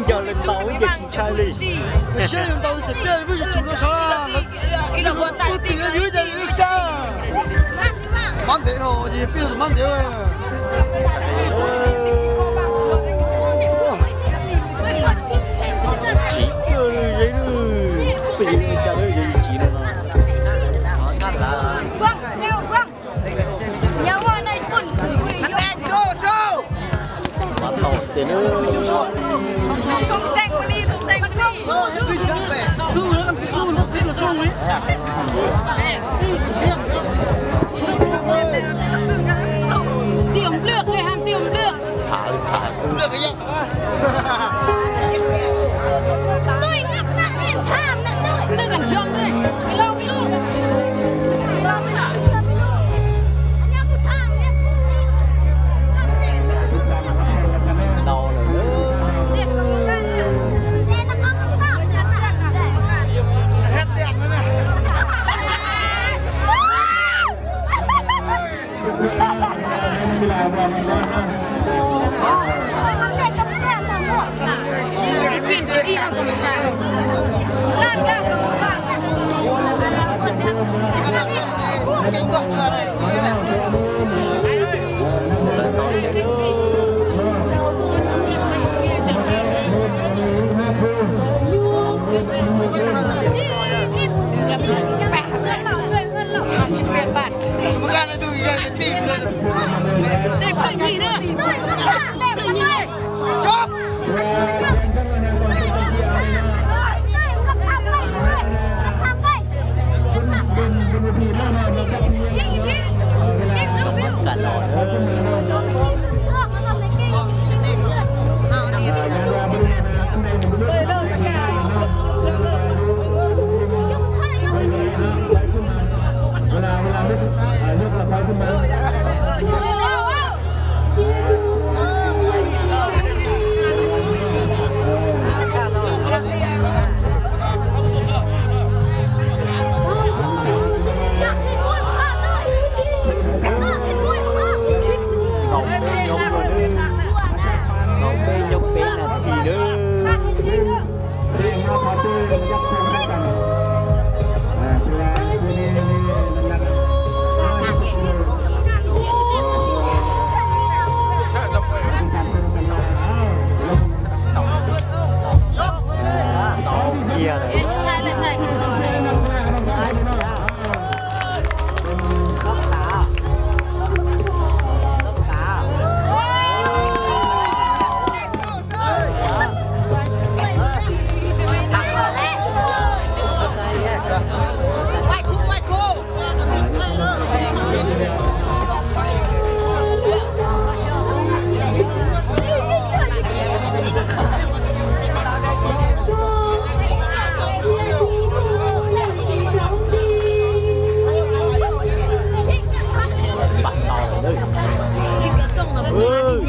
Yog lawv ntaus ces tsis ntshai li. Saib yus ntaus xwm tiag, peb yuav tsum rau saud, peb tim no yus cas yus sab. Mab ntev dhau ces peb tus mab ntev. Tsis kawg li, peb yeej cas lawv yeej tsis no. Pab tau tias na. Txhav li txhav xwb. Tau lawm. Ntaus peb nyuag peb nas this lawm.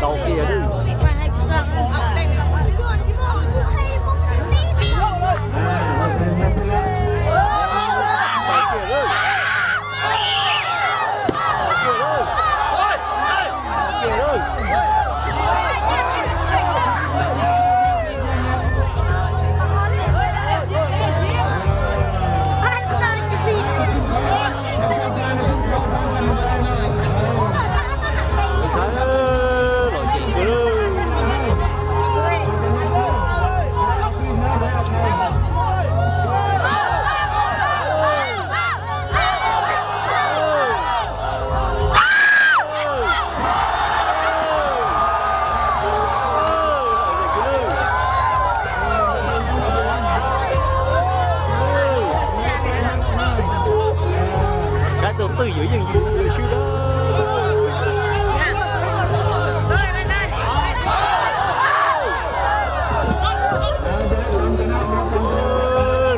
Tau kiag. Kab tus twg yuav yeej yus swb.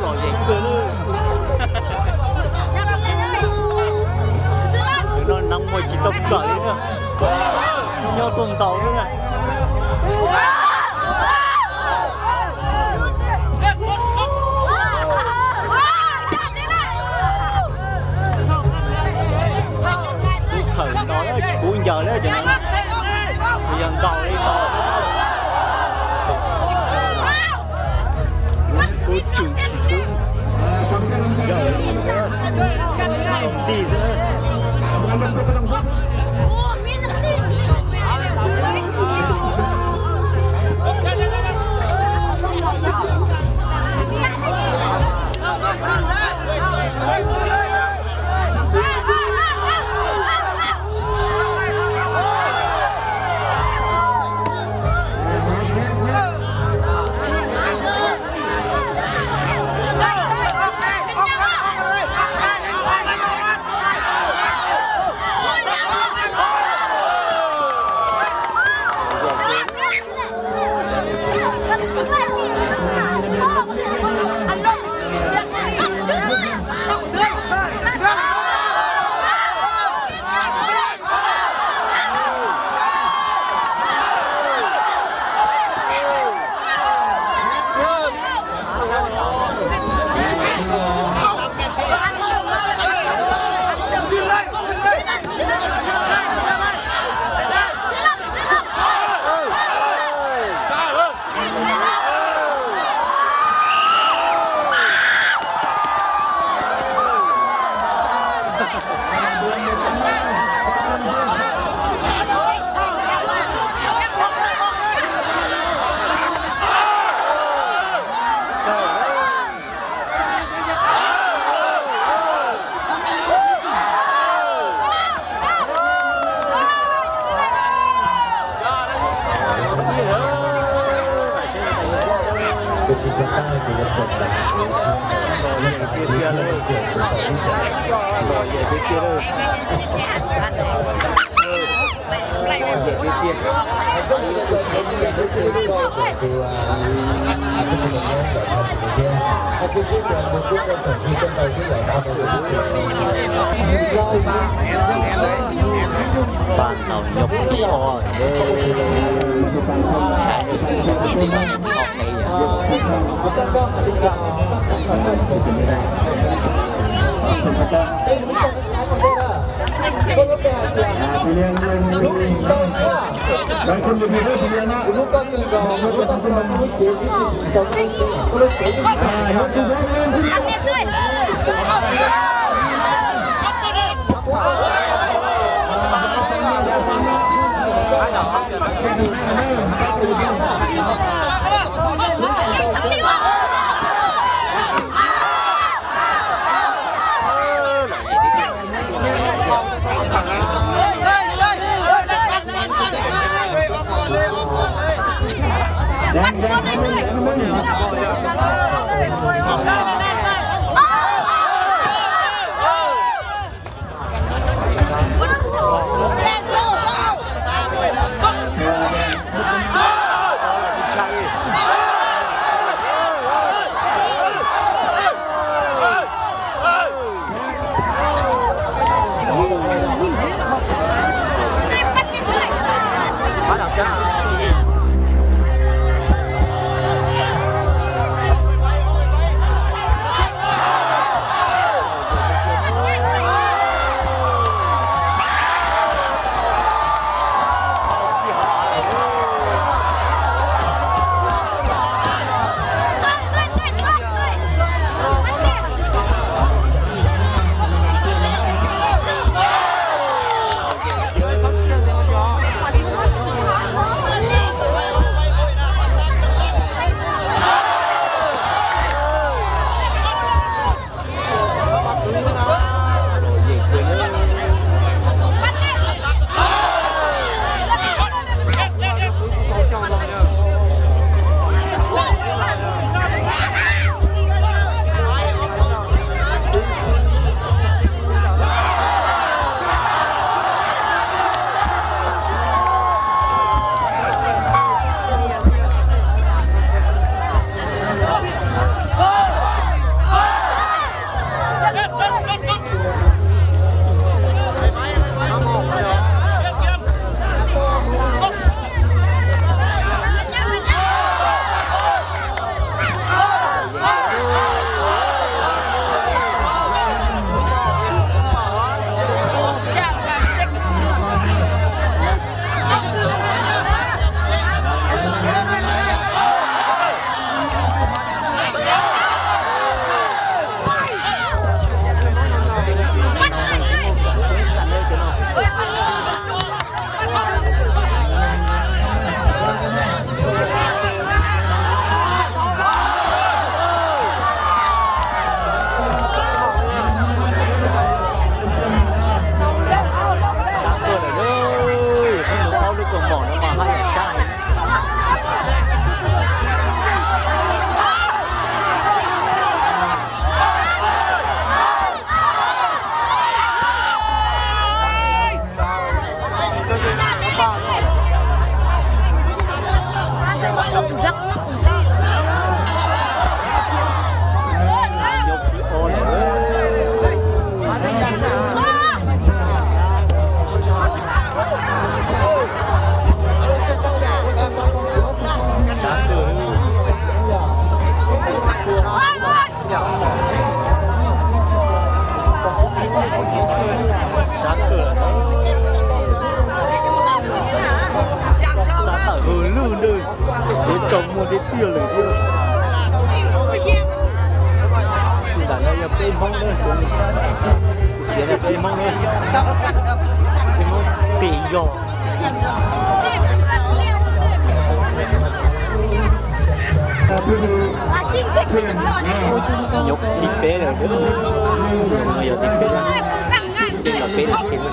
Los yeej kawg. Tus no neeg muaj tsis tau kawm li na. Nyob tuaj ntaus xwb na. Kuv khawm ntaus na, tsis kuv ncaws na, cov no yog ntaus li ntaus. Pab tau nyuj thib ob, saib ib tug nyuj thib ob. Sab kawg, sab tawm hws lwj ntawd, yuav tsaus muag tiag tiag lawm thiab. Ntawm no yog peb Hmoob na, xiav no peb Hmoob na, peb Hmoob pem yog. Nyob thib peb lawm, yog thib peb, thib peb.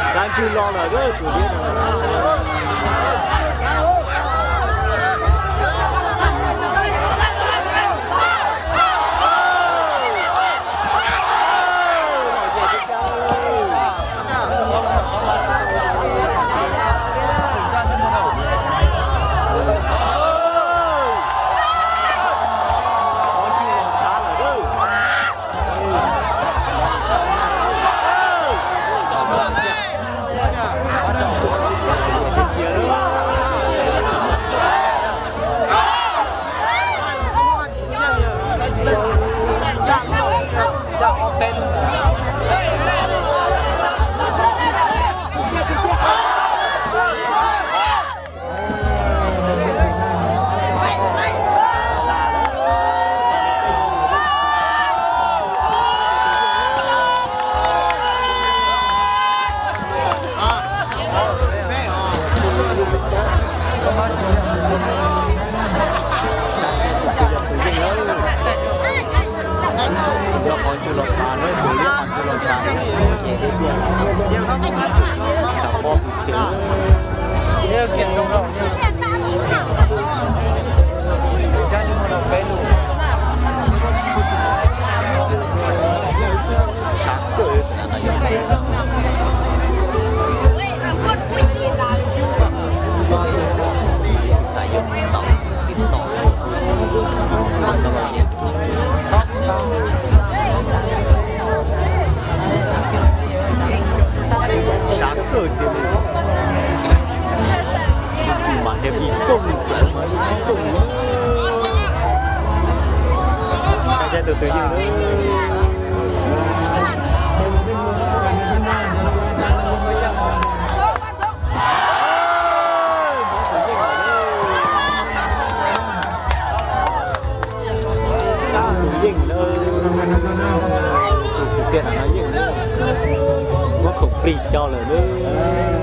Dab ntxwg los lawm tus liab no. Yog qhov ntsuj los tshaj, tus liab qhov ntsuj los tshaj, tam pob tus ces. Sab kawg tiag li. Tsis mas niag vij kooj, vij kooj. Tus twg yeej. Yeej na, tus xwm xiab no yeej na, muab khoom plig coj lawm na.